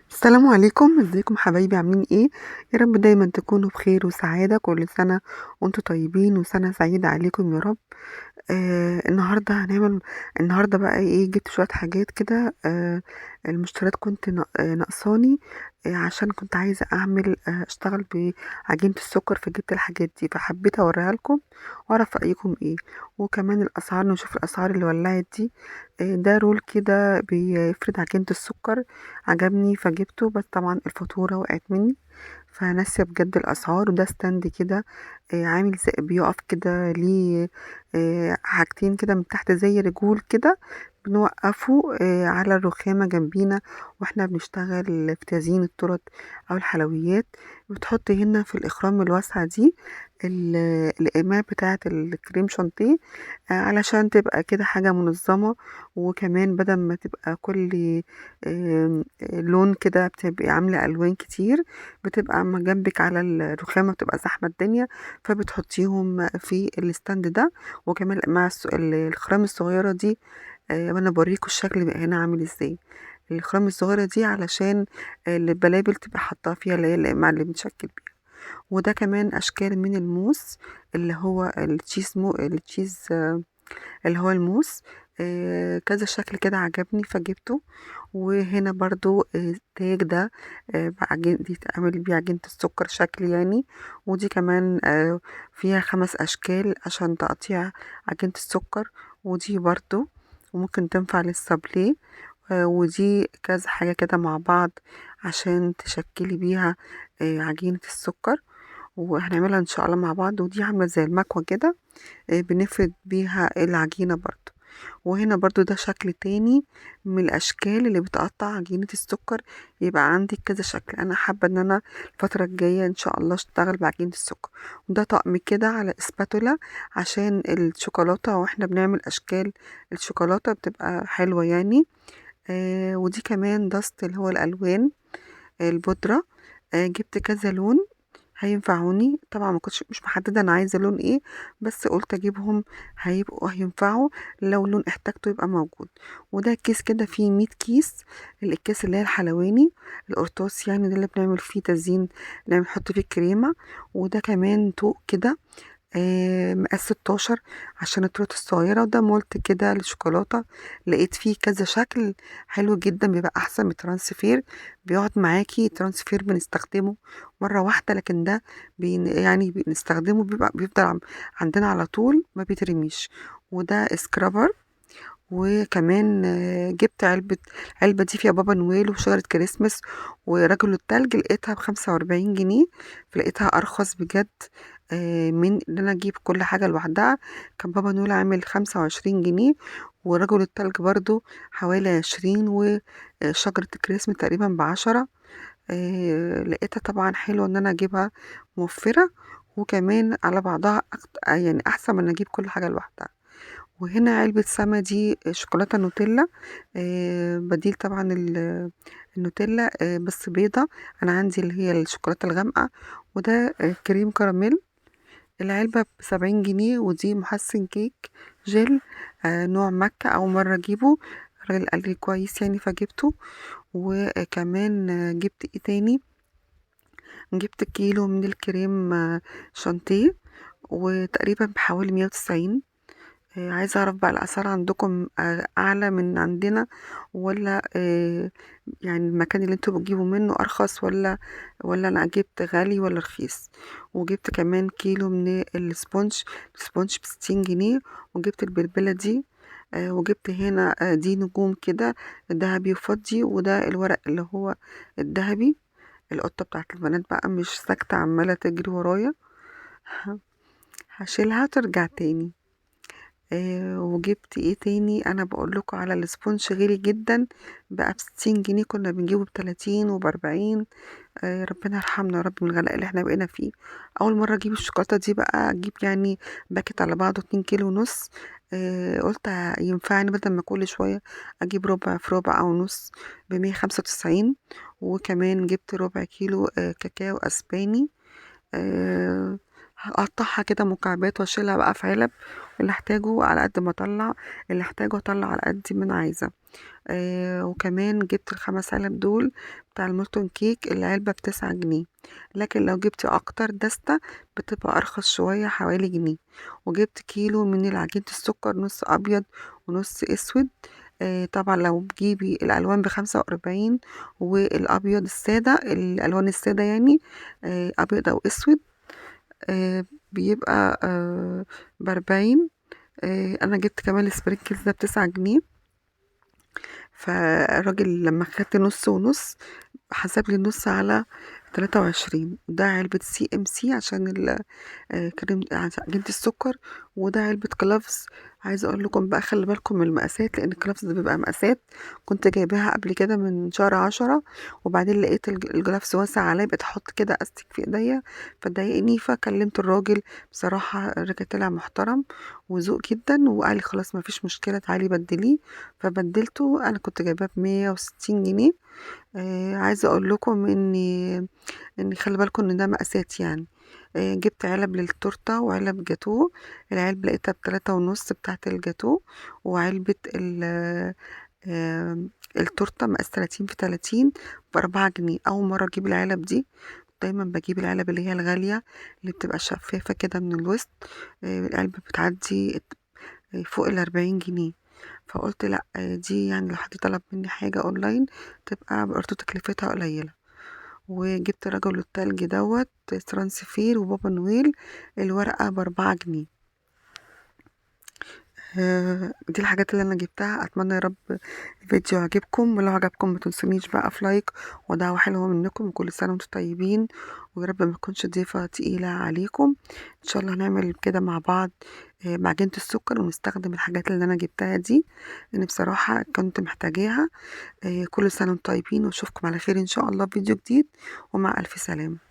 السلام عليكم، ازيكم حبايبي؟ عاملين ايه؟ يا رب دايما تكونوا بخير وسعادة. كل سنة وانتم طيبين وسنة سعيدة عليكم يا رب. النهاردة هنعمل، النهاردة بقى ايه، جبت شوية حاجات كده. المشتريات كنت ناقصاني، عشان كنت عايزة اعمل، اشتغل بعجينة السكر، فجبت الحاجات دي، فحبيت اوريها لكم واعرف رأيكم ايه، وكمان الاسعار، نشوف الاسعار اللي ولعت دي. ده رول كده بيفرد عجينة السكر، عجبني فجبته، بس طبعا الفاتورة وقعت مني فناسية بجد الاسعار. وده stand كده، عامل زي بيقف كده ليه، حاجتين كده من تحت زي رجول كده، بنوقفه، على الرخامة جنبينا واحنا بنشتغل في تزيين التورت او الحلويات. بتحطي هنا في الاخرام الواسعة دي القماع بتاعة الكريم شانتيه، علشان تبقى كده حاجة منظمة، وكمان بدل ما تبقى كل، لون كده بتبقي عاملة ألوان كتير، بتبقى جنبك على الرخامة بتبقى زحمة الدنيا، فبتحطيهم في ال stand ده. وكمان مع الخرام الصغيرة دي، وانا بوريكم الشكل بقى هنا عامل ازاي. الخرام الصغيرة دي علشان البلابل تبقى حاطاها فيها، اللي هي الأقماع اللي بنشكل بيها. وده كمان أشكال من الموس اللي هو ال cheese، مو ال cheese، اللي هو الموس، كذا شكل كده عجبني فجبته. وهنا برضو، التاج ده، دي تعمل بيه عجينة السكر شكل يعني. ودي كمان، فيها 5 أشكال عشان تقطيع عجينة السكر. ودي برضو وممكن تنفع للسابليه. ودي كذا حاجة كده مع بعض عشان تشكلي بيها، عجينة السكر، وهنعملها ان شاء الله مع بعض. ودي عاملة زي المكوة كده، بنفرد بيها العجينة برضو. وهنا برضو ده شكل تاني من الأشكال اللي بتقطع عجينة السكر، يبقى عندك كذا شكل. أنا حابة إن أنا الفترة الجاية إن شاء الله أشتغل بعجينة السكر. وده طقم كده على اسباتولا عشان الشوكولاتة، وإحنا بنعمل أشكال الشوكولاتة بتبقى حلوة يعني. ودي كمان دست اللي هو الألوان البودرة، جبت كذا لون هينفعوني. طبعا ما كنتش مش محددة انا عايزة لون ايه، بس قلت اجيبهم هينفعوا لو لون احتاجته يبقى موجود. وده كيس كده فيه 100 كيس، الاكياس اللي هي الحلواني القرطاس يعني، ده اللي بنعمل فيه تزيين، اللي بنحط فيه الكريمة. وده كمان طوق كده، مقاس 16 عشان التورت الصغيرة. وده mold كده للشوكولاتة، لقيت فيه كذا شكل حلو جدا، بيبقى احسن من transfer، بيقعد معاكي. transfer بنستخدمه مرة واحدة، لكن ده بنستخدمه بيفضل عندنا على طول، ما بيترميش. وده scraper. وكمان، جبت علبة دي فيها بابا نويل وشجرة كريسماس ورجل التلج، لقيتها ب45 جنيه، فلقيتها أرخص بجد، من إن أنا أجيب كل حاجة لوحدها. كان بابا نويل عامل 25 جنيه، ورجل التلج برضو حوالي 20، وشجرة الكريسماس تقريبا ب10. لقيتها طبعا حلوة إن أنا أجيبها، موفرة، وكمان على بعضها أحسن من أجيب كل حاجة لوحدها. وهنا علبة سما دي شوكولاتة نوتيلا، بديل طبعا النوتيلا، بس بيضة، أنا عندي اللي هي الشوكولاتة الغامقة. وده، كريم كراميل، العلبة ب70 جنيه. ودي محسن كيك جل، نوع مكة، أول مرة أجيبه، الراجل قال لي كويس يعني فجبته. وكمان، جبت إيه تاني، جبت كيلو من الكريم، شانتيه، وتقريبا بحوالي 190. عايزة أعرف بقى الأسعار عندكم، أعلى من عندنا ولا، المكان اللي انتوا بتجيبوا منه أرخص، ولا أنا جبت غالي ولا رخيص. وجبت كمان كيلو من ال sponge، ال sponge ب60 جنيه. وجبت البلبلة دي، وجبت هنا، دي نجوم كده ذهبي وفضي، وده الورق اللي هو الذهبي. القطة بتاعت البنات بقى مش ساكتة، عمالة تجري ورايا، هشيلها ترجع تاني. وجبت ايه تاني، انا بقول لكم على ال sponge غالي جدا بقى ب60 جنيه، كنا بنجيبه بتلاتين وبأربعين. ربنا يرحمنا يا رب من الغلاء اللي احنا بقينا فيه. اول مره اجيب الشوكولاته دي بقى، اجيب باكت على بعضه اتنين كيلو ونص، قلت ينفعني بدل ما كل شويه اجيب ربع في ربع او نص، ب195. وكمان جبت ربع كيلو، كاكاو اسباني، هقطعها كده مكعبات واشيلها بقى في علب، اللي احتاجه على قد ما اطلع، اللي احتاجه اطلع على قد ما انا عايزه. وكمان جبت ال5 علب دول بتاع ال molten cake، العلبة ب9 جنيه، لكن لو جبتي اكتر دستة بتبقى ارخص شوية حوالي جنيه. وجبت كيلو من العجينة السكر، نص ابيض ونص اسود. طبعا لو بتجيبي الالوان ب45 والابيض السادة، الالوان السادة يعني، ابيض او اسود، بيبقى ب40. انا جبت كمان ال sprinkles ده ب9 جنيه. فالراجل لما خدت نص ونص حسب لي النص على 23. ده علبة CMC عشان كريم، عشان عجينة السكر. وده علبة gloves. عايزة اقول لكم بقى خلي بالكم من المقاسات، لان ال gloves ده بيبقى مقاسات، كنت جايباها قبل كده من شهر 10، وبعدين لقيت ال gloves واسع عليا، بقيت احط كده استك في ايديا فضايقني. فكلمت الراجل، بصراحة الراجل طلع محترم وذوق جدا، وقال لي خلاص ما فيش مشكلة تعالي بدليه. فبدلته، انا كنت جايباه ب160 جنيه. عايزة اقول لكم ان خلي بالكم ان ده مقاسات يعني. جبت علب للتورته وعلب جاتوه، العلبة لقيتها بتلاتة ونص بتاعت الجاتوه، وعلبة التورتة مقاس 30 في 30 ب4 جنيه. اول مرة اجيب العلب دي، دايما بجيب العلب اللي هي الغالية اللي بتبقى شفافة كده من الوسط، العلبة بتعدي فوق ال40 جنيه. فقلت لا، دي لو حد طلب مني حاجة اونلاين تبقى برضو تكلفتها قليلة. وجبت رجل التلج دوت ترانسفير وبابا نويل، الورقة ب4 جنيه. دي الحاجات اللي انا جبتها. اتمنى يا رب الفيديو عجبكم، ولو عجبكم ما تنسونيش بقى في لايك ودعوة حلوة منكم، وكل سنة وانتم طيبين، ويا رب ما تكونش ضيفة تقيلة عليكم. ان شاء الله هنعمل كده مع بعض، معجنة السكر، ونستخدم الحاجات اللي انا جبتها دي، لان بصراحة كنت محتاجاها. كل سنة وانتم طيبين، واشوفكم على خير ان شاء الله في فيديو جديد، ومع الف سلامة.